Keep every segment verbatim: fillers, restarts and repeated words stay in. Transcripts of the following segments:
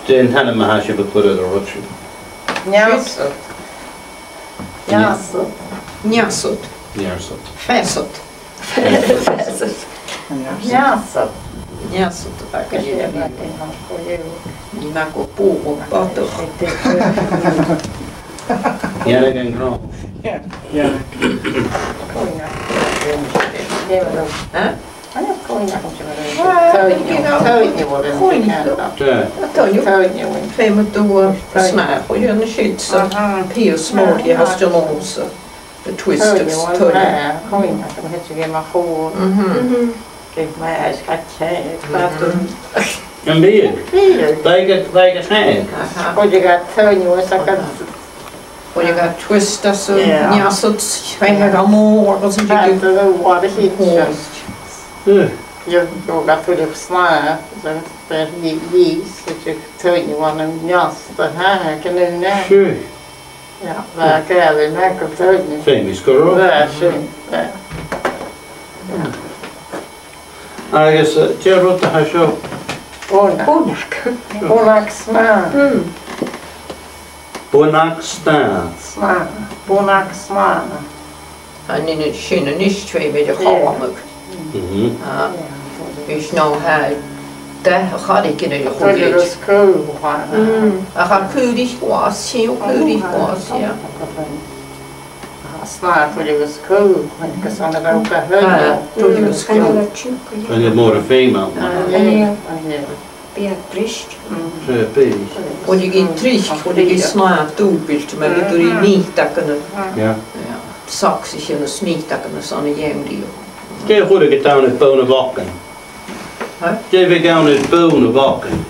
Dè an t-ainm a tha sibh a' cur air an rud sin? Nearsad. Nearsad. Nearsad. Nearsad. Feasad. Feasad. Nearsad. Nearsad a bh' againn. Nì mi gu bùth, bàtach. Dheanadh e an-dràsta. Yeah, yeah. Huh? Tha e a' coimhead. Tha e a' coimhead. Tha e a' coimhead. Feumaidh tu, uh, snàth, chuir e na siud sa pìos mòr a th' ann an-dràsta. The twisters, tha e a' coimhead. Mhm. Gheibh mi e, is gheibh e, is gheibh e. Am bi? Bidh. Bidh e, bidh e fhèin. Aha. Chuir e gu taobh an-dràsta. Chuir e gu twist às an nearsad, feumaidh e gu mòr agus an dìg. Bidh e, bidh e. Yeah. Gheibh thu gu tuilleadh snàth, so beir e, bidh e, so gheibh thu taobh an-dràsta, tha e gu nì. Sure. Yeah, bha e gu math gu taobh an-dràsta. Feumaidh gu robh. Bha, sure, bha. Agus, uh, dè an rud a tha seo? Buannag. Buannag. Buannag snàth. Mm. Buannag snàth. Snàth. Buannag snàth. An e sin a-nis, tha mi a' creidsinn. Mhm. Ah. Is no tha e, tha e a' cur air a' chuid. Cur air a' sgùth, tha. Mm. Ach a' cur air a' chlas, sin a' cur air a' chlas, yeah. Snàth, cur air a' sgùth, agus an rud a bha. Ah, cur air a' sgùth. An e mòr a' feum ann? Ah, yeah. Bidh e briste. Mm. Bidh. Chuireadh i tric, chuireadh i snàth dùbailt, mar gun robh i mìotagan. Yeah. Yeah. Socks is sin, is mìotagan is ann a dhèanadh i. Dè chuireadh iad ann air bonn a' bhogain? Huh? Dè bhiodh ann air bonn a' bhogain?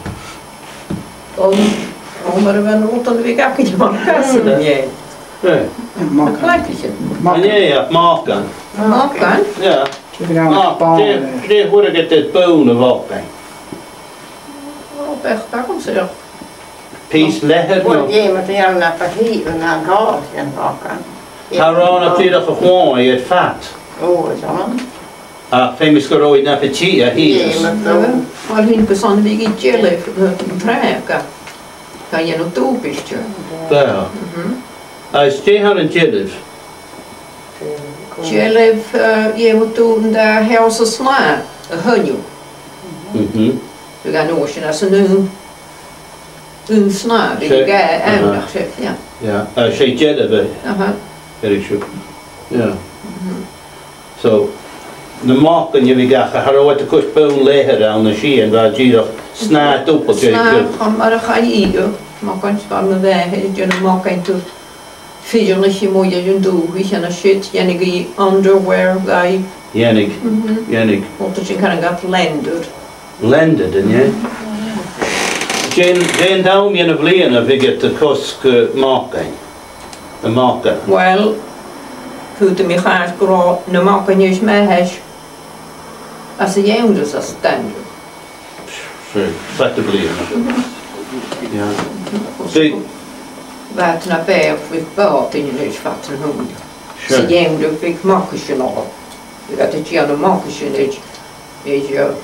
Ò, ò, mar a bha na rudan a bhiodh againn mar casan an-dè. Eh. Mògan. An e, yeah, mògan. Mògan? Yeah. Dè bhiodh ann air bonn? Dè, dè chuireadh iad air bonn a' bhogain? Ò, bheachd agamsa. Pìos leathair, no? Well, yeah, mar a dhèanadh na pàipear, na gàirdean bhogain. Tha ròna dìreach a' chlòimh air fad. Ò, is ann. Ach feumaidh gu robh iad na pàipear shìos. Yeah, mar a... Well, sin gus an bhiodh i dealbh, uh, tràigh, ga dhèanamh dùbailte. Bha. Mhm. Agus dè tha an dealbh? Dealbh, uh, dhèanadh tu an dà sheòrsa de snàth a sheinneadh. Mhm. Bhiodh e an uair sin às an aon, aon snàth, bhiodh e, aha, ann, nach e, yeah. Yeah, uh, 's e dealbh e. Aha. Very true. Yeah. Mhm. So, na mògan a bhiodh aca, cha robh iad a' cur bonn leathair ann an sin, bha dìreach snàth dùbailte. Snàth, cho mar a chaidh i, mògan, 's bha mo mhàthair a' dèanamh mògan do fìreanach a-muigh air an dùthaich, an siud, dhèanadh i underwear dhaibh. Dhèanadh, mhm, dhèanadh. Bha sin caran gad leantair. Leantair, an e? Dè an, dè an t-àm dhen a' bhliadhna a bhiodh iad a' cosg, uh, mògan? A' mhògan. Well, thuirt mi a-chaoidh gun robh na mògan nas miosa às a' gheamhradh às an standard. Sure, fad a' bhliadhna. Yeah. Bha iad na b' fheàrr, bhiodh bàta ann an sin fad na h-ùine. Sure. Sa gheamhradh bhiodh mocaisin ann. Bhiodh iad a' dèanamh mocaisin air, air, uh,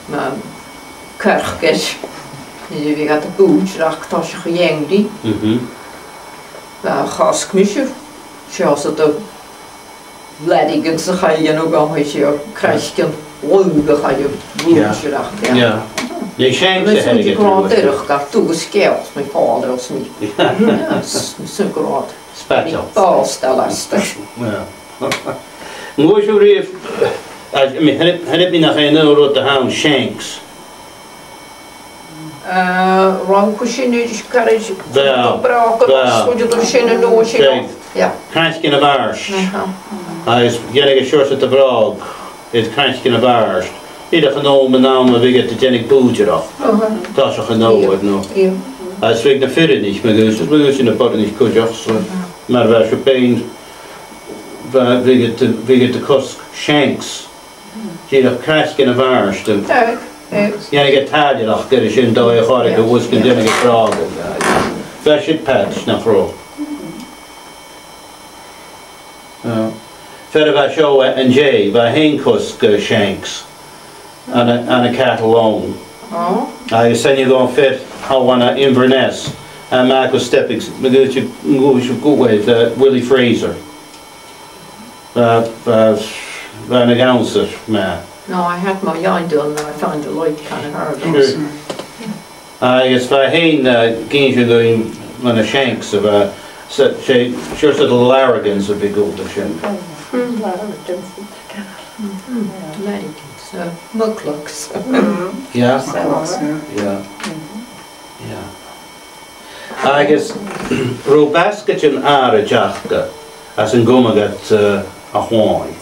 na coircean. Bhiodh iad a' bùidsearachd toiseach a' gheamhraidh. Mhm. Bha, chosg mise, seo 's a do ladigan sa chaidh an uair sin, craiceann laoghaidh a chaidh a bhùidsearachd, yeah. Yeah. Nì sinn sin gu gràdh dìreach, gach dùil sgealt mi fàileadh os mi. Yeah. Yeah, s-, sin gràdh. Spaideil. Bàs, dà lasta. Yeah. An cuala sibh riamh, uh, I mean, tha, tha mi nach eil an rud a th' ann, Shanks. Uh, rang cuisean is carriage. Bha, bràgan, bha. Scuideadh sin an uair sin. Bha. Yeah. Craiceann a' bhàird. Aha. Agus dhèanadh e seòrsa de bhràgh air craiceann a' bhàird. Dìreach an àm, an àm a bhiodh iad a' dèanamh bùidsearachd. Aha. Toiseach an àm, no. Yeah. Agus bhiodh na fireannaich, ma dh'fhaodas, ma dh'fhaodas na boireannaich cuideachd, so, aha, mar a bha sibh fhèin, bha, bhiodh iad, bhiodh iad a' cosg Shanks. Dìreach craiceann a' bhàird. Aye, aye. Dhèanadh e tàillearachd air sin, dòigh a chòir aige, yeah, uas gun, yeah, dèanadh e bràghan. Bha siud pailt, nach robh? Uh, fear a bha seo, uh, an-dè, bha e fhèin a' cosg, uh, Shanks ann an, ann an cattle loan. Ò? Agus sin a' dol far a bheil an Inverness, a' màireach gu stepaig, ma dh'fhaodte, ma dh'fhaodte gu bheil, uh, Willie Fraser. Uh, uh, bha na ganntair, ma. No, I had my eye done and I found a light kind of hard. Sure. Agus bha e fhèin, uh, ag innse dhuinn mu na shanks a bha, sa, 's e, seòrsa de larrigans a bhiodh aca sin. Mm. Larrigans. Mm-hmm. Larrigans. Uh, muclucs. Yeah. Muclucs, yeah. Yeah. Yeah. Agus robh basgaid àraid aca anns an cumadh iad, uh, a' chlòimh.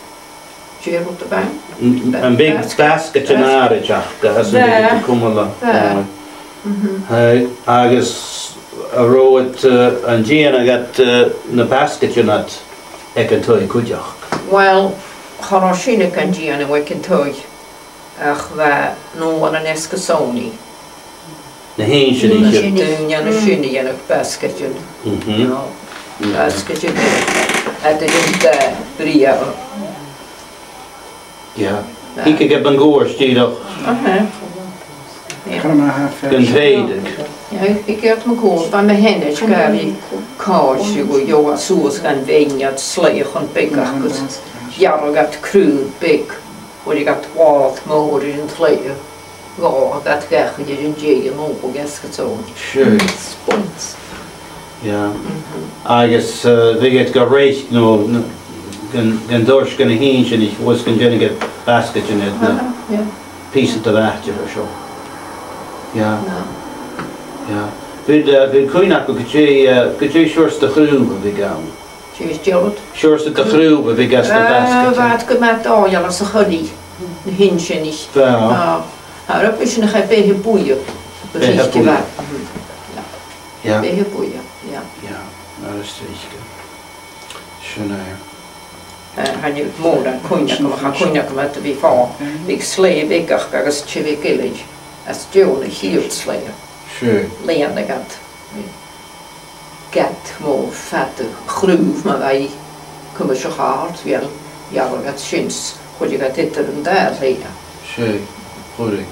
Dè rud a bh' ann? Am biodh basgaid àraid aca anns an cumadh iad a' chlòimh? Bha. Mhm. Eh, agus an robh iad, eh, a' dèanamh iad, eh, na basgaidean ud aig an taigh cuideachd? Well, cha robh sinn gan dèanamh aig an taigh. Ach bha, no, bha an Easgarsònnaich. Na h-Innseanaich. Na h-Innseanaich. Daoine an sin a dhèanadh basgaidean. Mhm. No, basgaidean. A' dèanamh, eh, brèagha. Yeah. Thigeadh iad mun cuairt dìreach. Aha. Yeah. Gun trèideadh. Yeah, thigeadh iad mun cuairt, bha mi fhìn a' gabhail càil, 's e gu, gheibheadh iad suas gun bheinn iad, slighe chun beag agus ghearradh iad craobh beag. Chuireadh iad bàrr mòr air an t-slighe, gheibheadh iad dhachaigh air an dèidh an uair sin gus an t-àm. Sure. Sponge. Yeah. Mhm. Agus, eh, bhiodh iad ga reic, no, n-, gun, gun toirt dha na h-Innseanaich, agus gun dèanadh iad basgaidean air na pìosan de bhàta a tha seo. Yeah. Yeah. Bheil, eh, bheil cuimhne agaibh gu dè, eh, gu dè seòrsa de chraobh a bhiodh ann? Dè seòrsa de chraobh? Seòrsa de chraobh a bhiodh anns na basgaidean. Ah, bha iad gu math dòigheil anns a' choinnich, na h-Innseanaich. Bha. Ah, tha rud beag, sin a chaidh, beatha buidhe. Beatha buidhe. Mhm. Yeah. Beatha buidhe, yeah. Yeah, mar as trice. Sin e. Eh, chan eil mòran cuimhne agam, ach tha cuimhne agam a bhith fo. Bhiodh slighe bheag aca agus tè bheag eile às dèidh a' chiad slighe. Sure. Lìonadh iad. Gad mhòr fada, chraobh ma bha i cuimseach àrd, bhiodh, ghearradh iad sin, chuireadh iad eadar an dà shlèibh. Seadh, chuireadh.